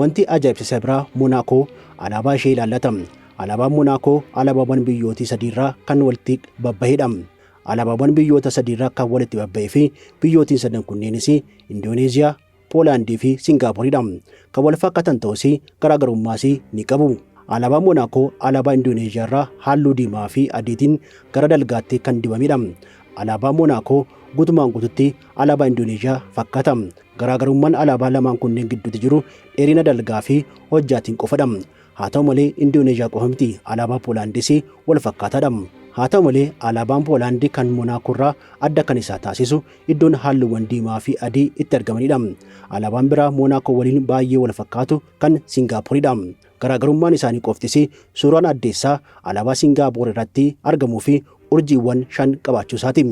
Wanti ajaa'ibsiisaa biraa Monaakoo alaabaa ishee ilaallata. Alaabaan Monaakoo alaabaawwan biyyootii sadiirraa kan walitti babbahedha. Alaabaawwan biyyoota sadiirraa kan walitti babbahee fi biyyootiin sadan kunneenis Indooneeziyaa, Poolaandii fi Singaaporidha. Kan wal fakkaatan ta'us garaagarummaas ni qabu. Alaabaan Monaakoo alaabaa Indooneeziyaa irraa halluu diimaa fi adiitiin gara dalgaatti kan dibamedha. Alaabaan Monaakoo guutumaan guututti alaabaa Indooneeziyaa fakkaata. Garaagarummaan alaabaa lamaan kunneen gidduutti jiru dheerina dalgaa fi hojjaatiin qofadha. Haa ta'u malee, Indooneeziyaa qofa miti, alaabaa Poolaandis wal fakkaataadha. Haa ta'u malee, alaabaan Poolaandii kan Monaakoo irraa adda kan isaa taasisu iddoon halluuwwan diimaa fi adii itti argamanidha. Alaabaan biraa Monaakoo waliin baay'ee wal fakkaatu kan Singaaporidha. Garaagarummaan isaanii qoftis suuraan addeessaa alaabaa Singaapoor irratti argamuu fi urjiiwwan 5 qabaachuu isaati.